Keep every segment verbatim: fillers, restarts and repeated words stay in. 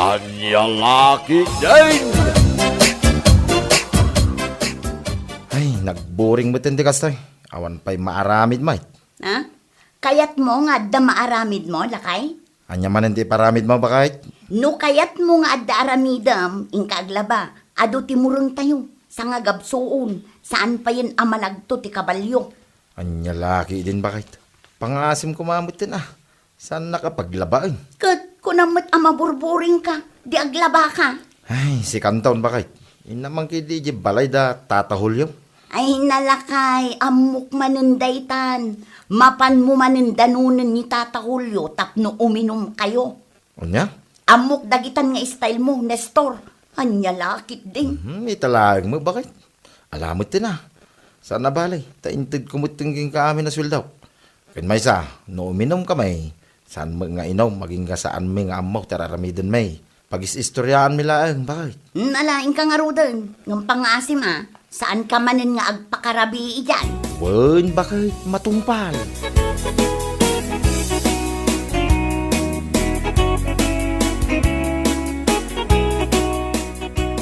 Ania la ketdin? Ay, nagburing met ti kastoy. Awan pay maaramid met. Ha? Kayatmo nga adda maaramidmo, lakay? Ania manen ti iparamidmo, baket? No kayatmo nga adda aramidem, inka aglaba. Adu ti murengtayo, sangagabsuon, saan payen a malagto ti kabalio. Ania la ketdin, baket? Pangaasim koma metten a. Saannak a paglabaen. Ket kunam met a maburburingka, di aglabaka. Ay, sikanton, baket. Inna man ketdi idiay balay da Tata Julio. Ay, lakay, ammok manen daytan. Mapanmo manen danonen ni Tata Julio tapno uminumkayo. Ania? Ammok dagitan nga style mo, Nestor. Ania la ketdin? Hmm, ita laeng met, baket. Ala metten a. Saan a bale, ta intedko metten kenka amin a sueldok. Ken maysa, no uminumkami, saan met nga inum, agingga saanmi nga ammo ti ar-aramidenmi. Pagis-istoriaanmi laeng, baket. Hmm, ala, inka ngaruden. Ngem pangaasim a, saanka manen nga agpakarabii idiay. Wen, baket, matungpal.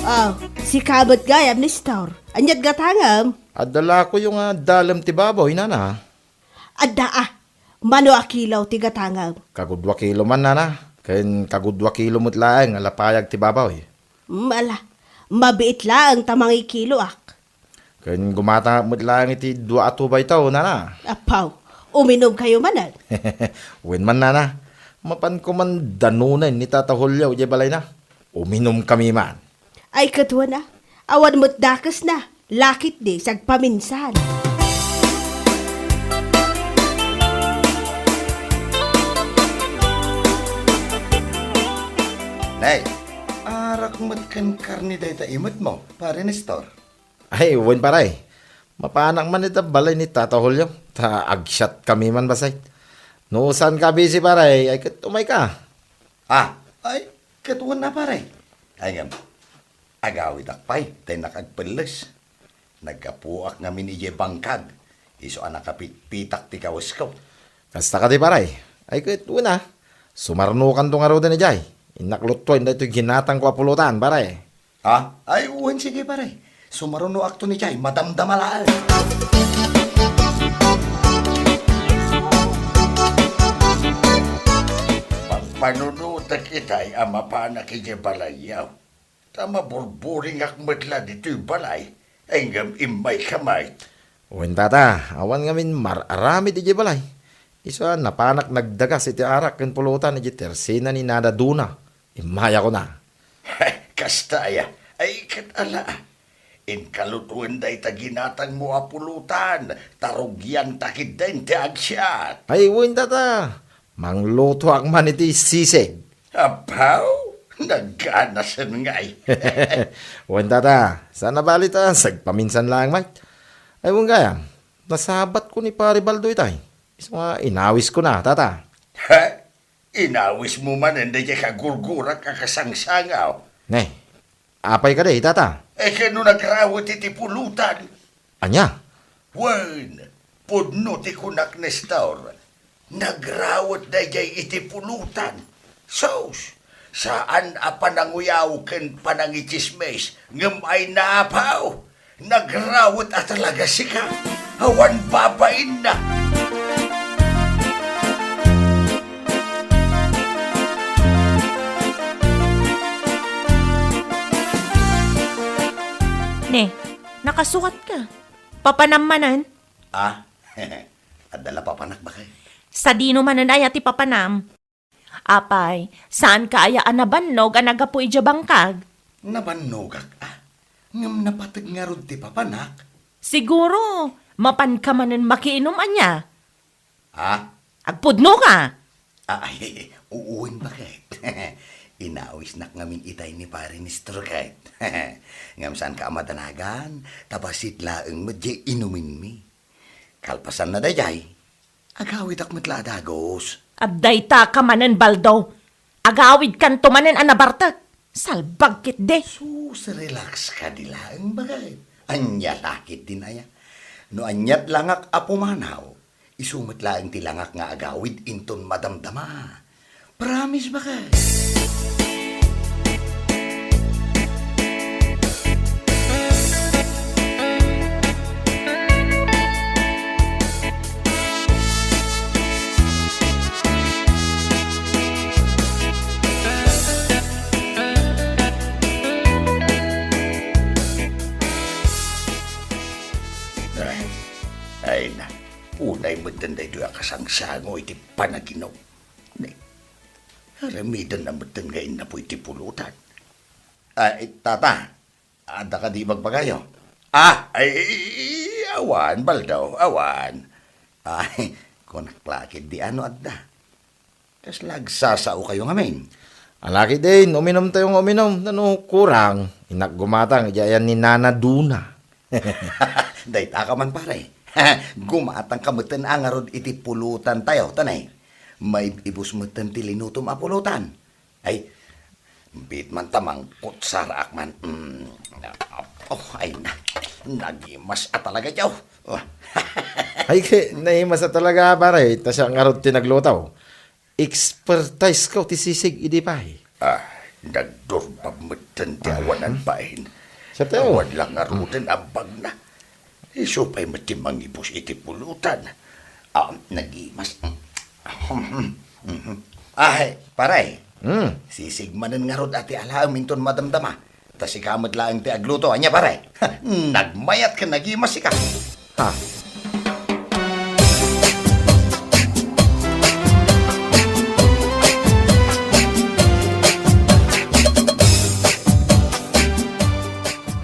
Oh, sika met gayam, Nestor. Ania't gatangem? Adda lakoyo nga dalem ti baboy, nana. Adda a. Mano a kilo ti gatangem? Kagudua kilo man, nana. Ken kagudua kilo met laeng a lapayag ti baboy. Mm, ala. Mabiit laeng ta mangikiloak. Ken gumatangak met laeng iti dua a tubayto, nana. Apaw, uminumkayo manen? Wen man, nana. Mapanko man danonen ni Tata Julio idiay balayna. Uminumkami man. Ay, ket wen a, awan met dakesna, la ketdi sagpaminsan. Nay, arak met ken karne dayta imetmo, Pare Nestor. Ay, wen, pare. Mapanak man ita balay ni Tata Julio, ta agsiatkami man bassit. No saanka a busy, pare, ay ket umayka. Ah, ay, ket wen a, pare. Ay ngem, agawidak pay ta innak agpelles. Naggapuak ngamin idiay bangkag, isu a nakapitpitak ti kawesko. Kasta kadi, pare. Ay ket wen a, sumarnokanto ngaruden idiay. Innak lutuen daytoy ginatangko a pulutan, pare. Ha? Ay, wen, sige, pare. Sumarunoakton idiay, madamdama laeng. Pagpanunotek itay a mapanak idiay balayyo. Ta maburburingak met la ditoy balay, ngem immayka met. Wen, tata, awan ngamin mar-aramid idiay balay. Isu a napanak nagdagas iti arak ken pulutan idiay tersena ni Nana Duna. Immayakon a. Kasta aya? Ay, ket ala. Inka lutuen dayta ginatangmo a pulutan, ta rugianta ketdin ti agsiat. Ay, wen, tata. Manglutoak man iti sisig. Apaw, nagganasen ngay. Wen, tata, saan a bale ta sagpaminsan laeng met. Ay, wen gayam, nasabatko ni Pare Baldo itay. Isu nga inawiskona, tata. Ha? Inawismo manen daydiay kagurgurak a kasangsangaw? Ne, apay kadi, tata? E, ken no nagrawet iti pulutan? Ania? Wen, pudno ti kunak, Nestor. Nagrawet daydiay iti pulutan. Sus, saan a pananguyaw ken panangitsismis, ngem ay naapaw. Nagrawet a talaga sika. Awan babainna. Ne, nakasukatka. Papanam manen? Ah, adda la papanak, baket. Sadino manen aya ti papanam? Apay, saanka aya a nabannog a naggapu idiay bangkag? Nabannogak a, ngem napateg ngarud ti papanak. Siguro, mapanka manen makiinum ania? Ha? Agpudnoka! Ay, uwen, baket. Inawisnak ngamin itay ni Pare Nestor ket. Ngem saanka a madanagan, ta bassit laeng met diay inumenmi. Kalpasanna daydiay, agawidak met la a dagus. Adda ita ka manen, Baldo. Agawidkanto manen a nabartek. Salbag ketdi. Sus, relax kadi laeng, baket. Ania la ketdin aya? No aniat langak a pumanaw, isu met laeng ti langak nga agawid inton madamdama. Promise, baket. sango iti panaginum. Aramidenna metten nga innapo iti pulutan. Ay, tata, adda kadi ibagbagayo? Ah, ay, awan, Baldo, awan. Ay, kunak la ketdi no adda. Kasla agsasaokayo ngamin? Ala ketdin, uminumtayo nga uminum. Nano kurang, innak gumatang, idiay ayan ni Nana Duna. Dayta ka man, pare. Gumatang ka metten a ngarud iti pulutan tayo, tanay. Maib-ibus metten ti linutom a pulutan. Ay, bit man ta mangkutsaraak man. Mm. Oh, ay na. Nagimas a talaga, Joe. Oh. Ay, ke, naimas a talaga, pare. Ta siak ngarud ti nagluto. Expertise ko ti sisig idi pay. Ah, nagdurbab metten ti awanan bain. Sa tao. Awan lang ngaruden ambagna. Isu pay met ti mangibus iti pulutan. Ah, nagimas. Ay, pare. Hmm. Sisig manen ngarud a ti alaem inton madamdama. Ta sika met laeng ti agluto. Ania, pare? Nagmayat ken nagimas sika. Ha?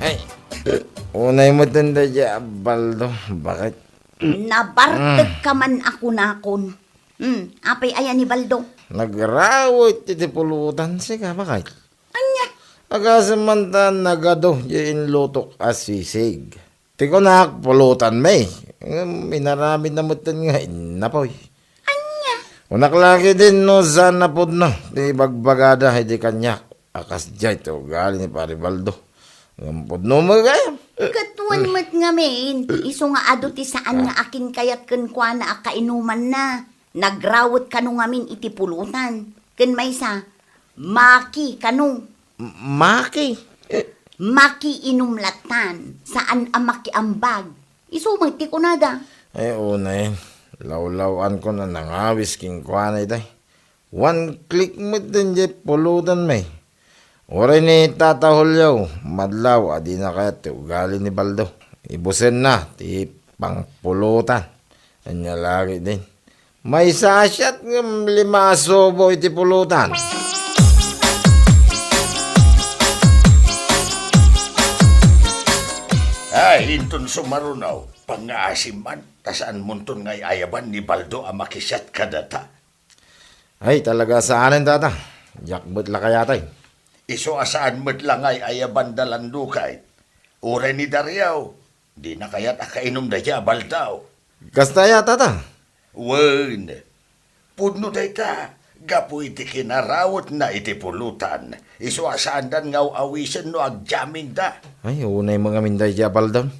Ay, unay met daydiay a Baldo. Bakit? Nabartek ka man a kunakon. Hmm, apay aya ni Baldo? Nagrawet iti pulutan sika, bakit? Ania? Agasem man ta nagadu diay inlutok a sisig. Ti kunak, pulutan met. Ngem inaramidna metten nga innapoy. Ania? Kunak la ketdin no saan a pudno ti ibagbagada idi kaniak a kasdiay ti ugali ni Pare Baldo. Ngem pudno met gayam. Ket wen met ngamin, isu nga adu ti saan nga akinkayat kenkuana a kainumanna. Nagrawet kano ngamin iti pulutan. Ken maysa, maki kano. M-, maki? Eh. Makiinum lattan, saan a makiambag. Isu met ti kunada. Ay, unay, lawlaw-ankon a nangawis kenkuana itay. One click met daydiay pulutan met. Uray ni Tata Julio, madlaw a dina kayat ti ugali ni Baldo. Ibusenna ti pangpulutan. Ania la ketdin. Maysa a siat ngem lima a subo iti pulutan. Ay, inton sumaruno, pangngaasim man, ta saanmonton nga ay-ayaban ni Baldo a makisiat kadata. Ay, talaga saanen, tata. Diak met la kayatay. Isu a saan met la nga ay-ayaban da Landukay. Uray ni Dario, dina kayat a kainum daydiay a Baldo. Kasta aya, tata? Wen, pudno dayta, gapu iti kinarawetna iti pulutan. Isu a saandan nga aw-awisen no agjaminda. Ay, unay met ngamin daydiay a Baldon.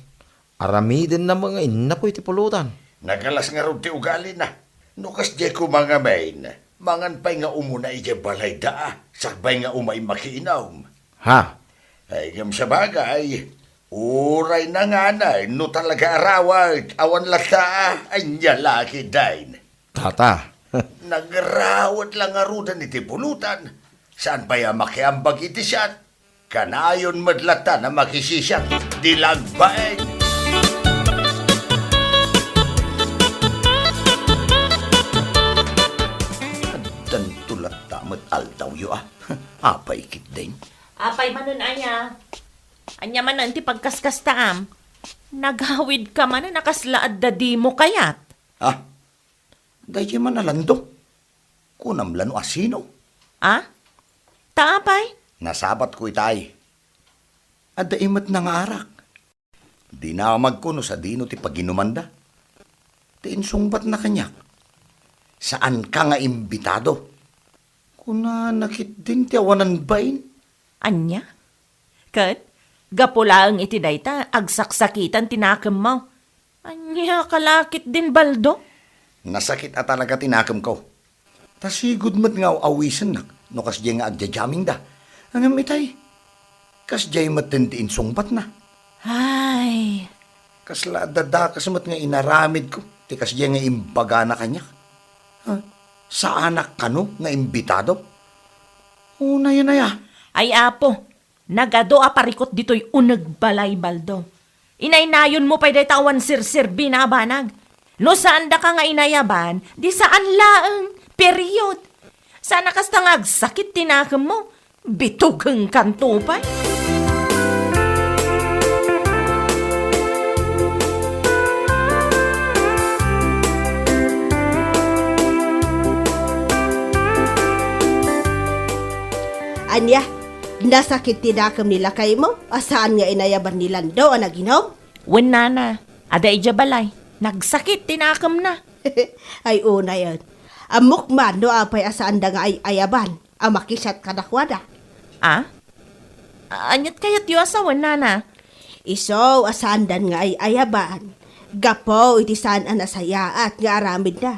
Aramidenna met nga innapoy ti pulutan. Nagalas ngarud ti ugalina. No kasdiay koma ngamin, mangan pay nga umuna idiay balayda, sakbay nga umay makiinum. Ha? Ay, ngem sabagay, uray nanganay, no talaga arawet, awan latta, ania la ketdin. Tata. Nagrawet la ngaruden iti pulutan. Saan pay a makiambag iti siat? Kanayon met latta a makisisiat di lagbaen. Addanto latta met aldawyo a. Apay ketdin? Apay manen aya? Ania manen ti pagkaskastaam? Nagawidka manen a kasla adda dimo kayat? Ah, daydiay man a Lando. Kunam la no asino? Ah? Ta apay? Nasabatko itay. Adda imetna nga arak. Dinamagko no sadino ti paginumanda. Ti insungbatna kaniak, saanka nga imbitado. Kunana ketdin ti awanan bain. Ania? Ket, gapu laeng iti dayta, agsaksakitan ti nakemmo. Ania ka la ketdin, Baldo? Nasakit a talaga ti nakemko. Ta sigud met nga aw-awisennak no kasdiay nga agjajammingda. Ngem itay, kasdiay metten ti insungbatna. Ay. Kasla adda dakes met nga inaramidko ti kasdiay nga imbagana kaniak. Ha? Saanak kano nga imbitado? Unayen aya? Ay, Apo, nagadu a parikut ditoy uneg balay, Baldo. Inaynayonmo pay dayta awan serserbina a banag. No saandaka nga inayaban, di saan laeng. Period. Saan a kasta nga agsakit ti nakemmo. Bitugengkanto pay. Ania, nasakit ti nakem ni lakaymo a saan nga inayaban ni Lando a naginom? Wen, nana, adda idiay balay. Nagsakit ti nakemna. Ay, unayen. Ammok man no apay a saanda nga ay-ayaban a makisiat kadakuada. Ah? Aniat kayatyo a sawen, nana? Isu a saandan nga ay-ayaban. Gapu iti saan a nasayaat nga aramidna.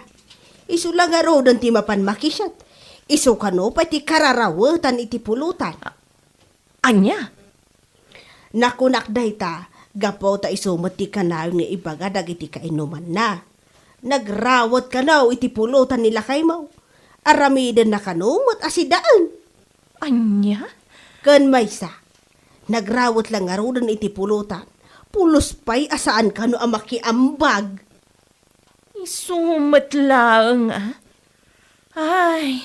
Isu la ngaruden ti mapan makisiat. Isu kano pay ti kararawetan iti pulutan. Ania? Nakunak dayta, gapu ta isu met ti kanayon nga ibaga dagiti kainumanna. Nagrawet kano iti pulutan ni lakaymo. Aramidenna kano met a sidaen. Ania? Ken maysa, nagrawet la ngaruden iti pulutan. Pulos pay a saan kano a makiambag. Isu met laeng, a? Ay,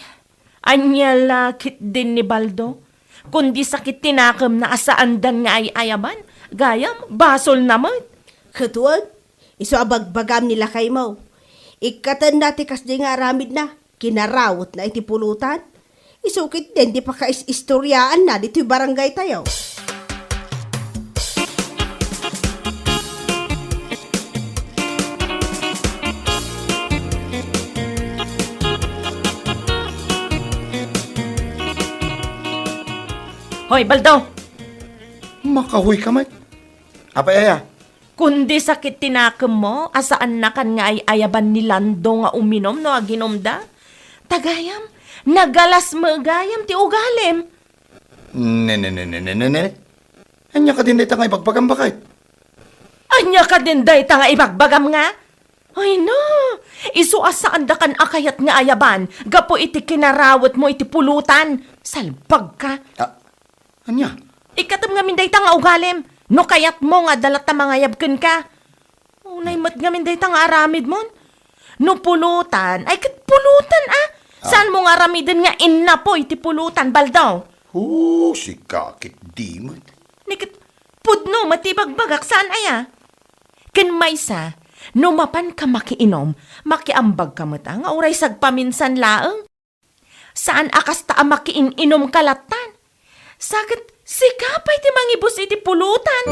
ania la ketdin ni Baldo? Kundi sakit ti nakemna a saandan nga ay-ayaban, gayam, basolna met. Ket wen, isu a bagbagam ni lakaymo. Ikkatenna ti kasdi nga aramidna, kinarawetna iti pulutan. Isu ketdin ti pakais-istoriaanna ditoy barangaytayo. Hoy, Baldo! Makahuy ka met. Apay aya? Kundi sakit ti nakemmo a saannakan nga ay-ayaban ni Lando nga uminom no aginumda. Ta gayam, nagalas met gayam ti ugalim. Ne, ne, ne, ne, ne, ne, ne. Ania kadin dayta nga ibagbagam, baket? Ania kadin dayta nga ibagbagam nga? Ay na, isu a saandakan a kayat nga ayaban gapu iti kinarawetmo iti pulutan. Salbagka. Ah, ania? Ikkatem ngamin dayta nga ugalim. No kayatmo nga adda latta mangayab kenka. Unay met ngamin dayta nga aramidmon. No pulutan, ay ket pulutan, a. Ah. Saanmo nga aramiden nga innapo iti pulutan, Baldo? Hu, sika ket di met. Ni ket pudno met ti ibagbagak, saan aya? Ken maysa, no mapanka makiinom, makiambagka met, a, nga uray sagpaminsan laeng. Saan a kasta a makiin-inumka lattan. Sa ket sika pay ti mangibus iti pulutan.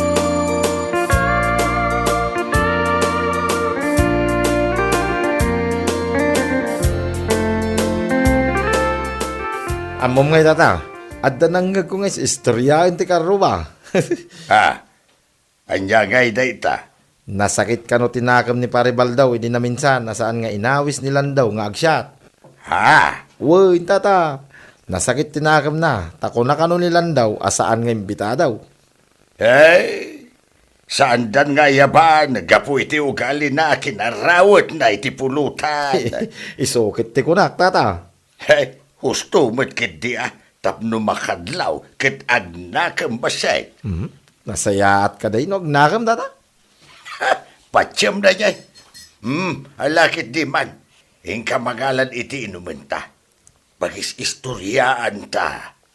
Ammom ngay, tata, adda nangngegko nga is-istoriaen ti karruba. Ah, Ania ngay dayta? Nasakit kano ti nakem ni Pare Baldaw idi naminsan a saan nga inawis ni Landaw nga agsiat. Ha? Wen, tata. Nasakit ti nakemna, ta kuna kano ni Landaw a saan nga imbitadaw. Ay, saandan nga ayaban gapu iti ugalina a kinarawetna iti pulutan. Isu ket ti kunak, tata. Hey, husto met ketdi a, tapno makadlaw ket agnakem bassit. Mhm. Nasayaat ka day no agnakem, tata? Patiem daydiay. Hmm, ala ketdi man. Inka mangalan iti inumenta. Pagis-istoriaanta.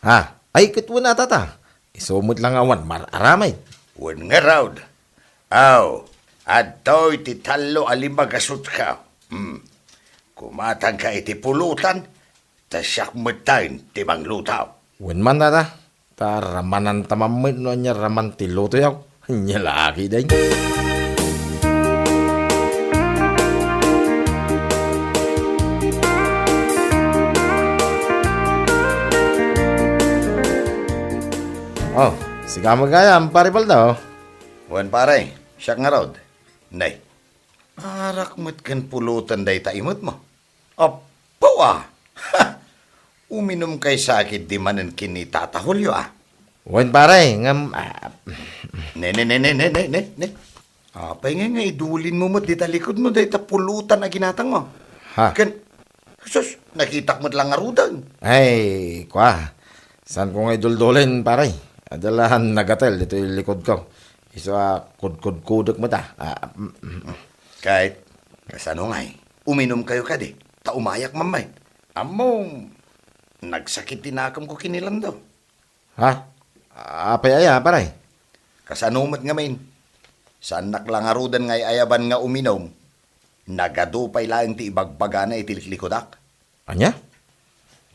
Ha? Ay, ket wen a, tata. Isu met la nga awan mar-aramid. Wen ngarud. Aw, adtoy ti tallo a limagasotka. Hmm. Kumatangka iti pulutan, ta siak metten ti mangluto. Wen man, tata, ta ramananta man met no ania raman ti lutoyo. Ania la ketdi. Oh, sika met gayam, Pare Baldaw. Wen, pare, siak ngarud. Nay, arak met ken pulutan dayta imetmo. Apo a! Ha! Uminumkay sa ketdi manen ken ni Tata Julio a. Wen, pare, ngem, ah, Ne, ne, ne, ne, ne, ne, ne, ne. Apay ngay nga idulinmo met dita likodmo dayta pulutan a ginatangmo? Ha? Ken, sus, nakitak met la ngaruden. Ay, kua. Saanko nga iduldulin, pare. Adda la nagatel ditoy likodko. Isu a kudkudkudek met a. Ah, mm, mm. Ket, Kasano ngay? Uminumkayo kadi, ta umayak man met. Ammom, nagsakit ti nakemko ken ni Lando. Ha? Apay aya, pare? Kasano met ngamin? Saannak la ngaruden nga ay-ayaban nga uminum. Nagadu pay laeng ti ibagbagana iti liklikudak. Ania?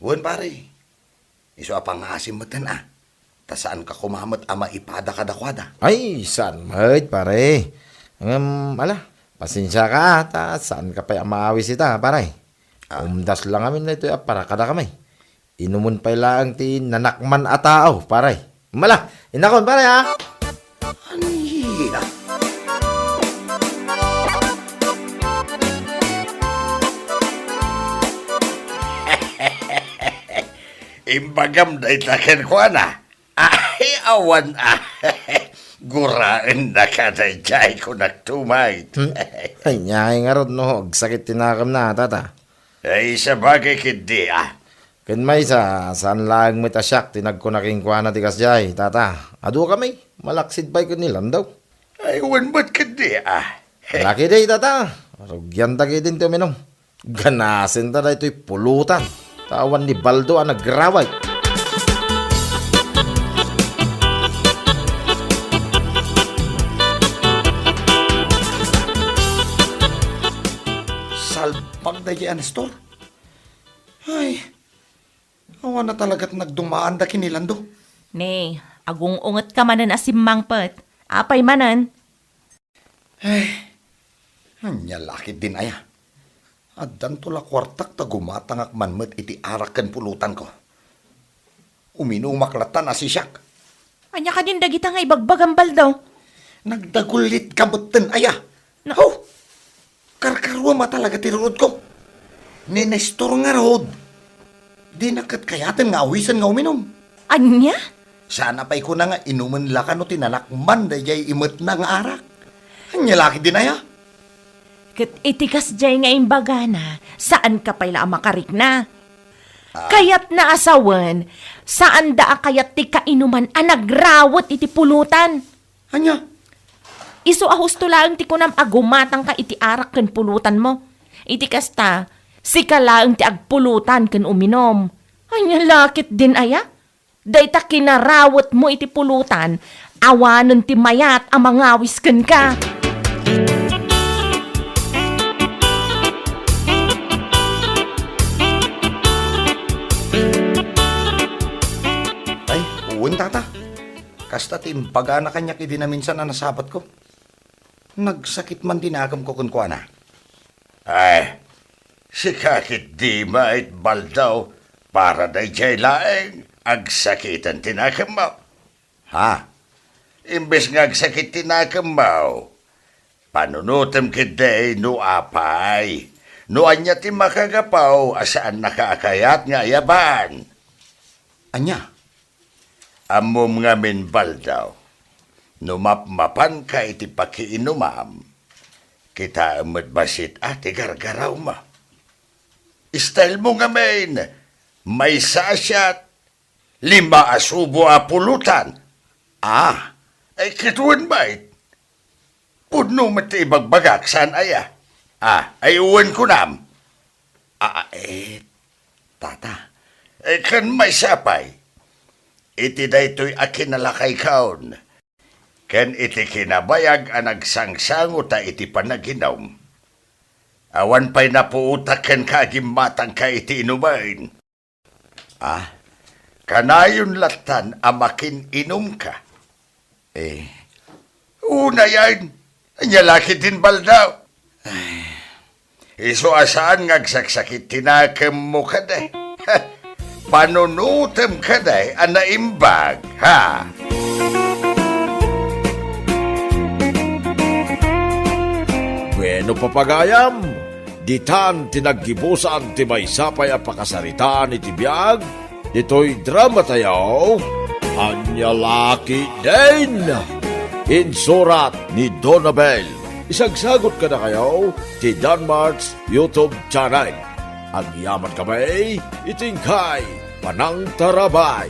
Wen, pare. Isu a pangngaasim metten a. Ta saanka koma met a maipada kadakuada. Ay, saan met, pare. Ngem, ala, pasensiaka, ta saanka pay a maawis ita, pare. Ah. Umdas la ngamin daytoy a para kadakami. Inumen pay laeng ti nanakman a tao, pare. Mala, innakon, pare, ha? Ania? Imbagam dayta kenkuana. Ay, awan a. Guraennaka daydiay, kunak tumay. Hmm? Ania ngay ngarud no agsakit ti nakemna, tata? Ay, sabagay ketdi a. Ken maysa, saan laeng met a siak ti nagkuna kenkuana ti kasdiay, tata. Adu kami, malaksid pay ken ni Lando. Ay, wen met ketdi a. Lakidi, tata. Rugianta ketdin ti uminum. Ganasenta daytoy pulutan. Ta awan ni Baldo a nagraway. Salpag daydiay a Nestor. Ay, awan a talagat nagdumaanda ken ni Lando. Ne, agung-ungetka manen a simmangpet. Apay manen? Ay, ania la ketdin aya? Addanto la kuartak ta gumatangak man met iti arak ken pulutanko. Uminumak latta a sisiak. Ania kadin dagita nga ibagbagam, Baldo? Nagdagullitka metten aya? Na- Haw! Karkaruam a talaga ti rurutko. Ni Nestor ngarud, dina ket kayaten nga awisen nga uminum. Ania? Saan a pay kuna nga inumen la kano ti nanakman daydiay imetna nga arak. Ania la ketdin aya? Ket iti kasdiay nga imbagana, saanka pay la a makarikna. Ah. Kayatna a sawen, saanda a kayat ti kainuman a nagrawet iti pulutan. Ania? Isu a husto laeng ti kunam a gumatangka iti arak ken pulutanmo. Iti kasta, sika laeng ti agpulutan ken uminum. Ania la ketdin aya? Dayta kinarawetmo iti pulutan, awanen ti mayat a mangawis kenka. Ay, wen, tata. Kasta ti imbagana kaniak idi naminsan a nasapatko. Nagsakit man ti nakemko kenkuana. Ay, sika ketdi met, Baldo, para daydiay laeng agsakiten ti nakemmo. Ha? Imbes nga agsakit ti nakemmo, panunotem ketdi no apay, no ania ti makagapu a saannaka a kayat nga ayaban. Ania? Ammom ngamin, Baldo, no mapmapanka iti pakiinumam, kitaem met bassit a ti gargarawmo. Stylemo ngamin, maysa a shot, lima a subo a pulutan. Ah, ay, ket wen met. Pudno met ti ibagbagak, saan aya? Ah, ay, wen kunam. Ah, eh, tata. Eh, ken maysa pay, iti daytoy a kinalakaykon, ken iti kinabayag a nagsangsango ta iti panaginum, awan pay napuotak kenka a gimmatangka iti inumen. Ah, kanayon lattan a makin-inumka. Eh, unayen, ania la ketdin, Baldo? Ay, isu a saan nga agsaksakit ti nakemmo kadi. Panunotem kadi a naimbag, ha? Bueno, papagayam, ditan ti naggibusan ti maysa pay a pakasaritaan iti biag ditoy dramatayo, Ania la ketdin. Insurat ni Donabel. Isagsagot kadakayo ti Danmart's YouTube channel. Agyamankami iti inkay panangtarabay.